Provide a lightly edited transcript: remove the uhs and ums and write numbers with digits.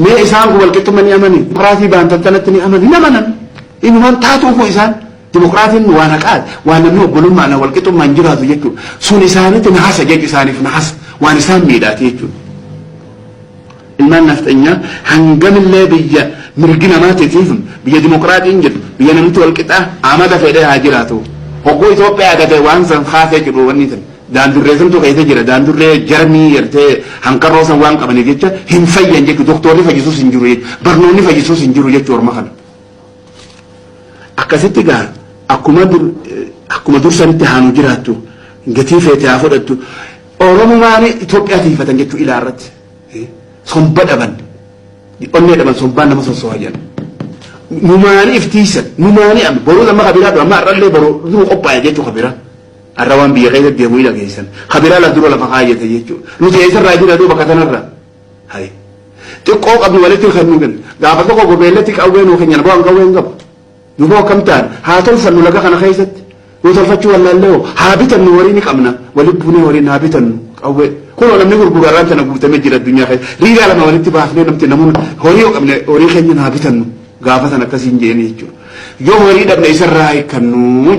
Mee isaan kun walqixxummaa ni amani? Dimokiraatii baantan tanatti ni amani? Hin amanan. Inumaan taatuufu isaan dimokiraatiin waan haqaati, waan namni obbolummaan walqixxummaan jiraatu jechuudha. Sun isaanitti nahasa jechu, isaaniif nahasa, waan isaan miidhaati jechuudha. Ilmaan nafxanyaa hangamillee biyya mirgi namaatiif, biyya dimokiraatiin jedhu, biyya namni walqixaa amata fedhee haa jiraatu. Hogguu Itoophiyaa gade waan san kaasee jedhu, wanni san daandurree santu keessa jira. Daandurree jarmii yertee hanqarroo san waan qabaniif jecha hin fayyan jechuudha. Doktorri fayyisuus hin jiru jechuudha. Barnoonni fayyisuus hin jiru jechuudha orma kana. Akkasitti gaa akkuma dur sanitti haanu jiraattu, gatii feete haa fudhattu. Oromumaan Itoophiyaa tiifatan jechuu ilaa irratti. Somba dhaban. Onnee dhaban, sombaan nama sosso'aa jedhan. Numaanii iftiisan, numaanii amma boruu nama kabiraa amma har'allee boruu duru qophaa'e jechuu kabiraa. Har'a waan biyya keessa deemu ila geessan. Kabiraa la dura lafa kaayyate jechuudha. Nuti eessarraa jira duuba bakka tanarraa? Hayi. Xiqqoo qabnu walitti kan nu kennu. Gaafa tokko gobeellatti qawwee nuu kennan, bu'aan qawwee hin qabu. Duuba akkam ta'an haa tolfannu laga kana keessatti. Yoo tolfachuu wallaallee hoo haa bitannu, horii ni qabna. Walitti buunee horiin haa bitannu qawwee. Kunoo namni gurguru har'aan tana guutamee jira addunyaa keessa. Riigaa lama walitti baafnee namti namoonni horii yoo qabne horii keenya haa bitannu. Gaafa sana akkasiin jeeni jechuudha. Yoo horii dhabne isarraa hiikkannu.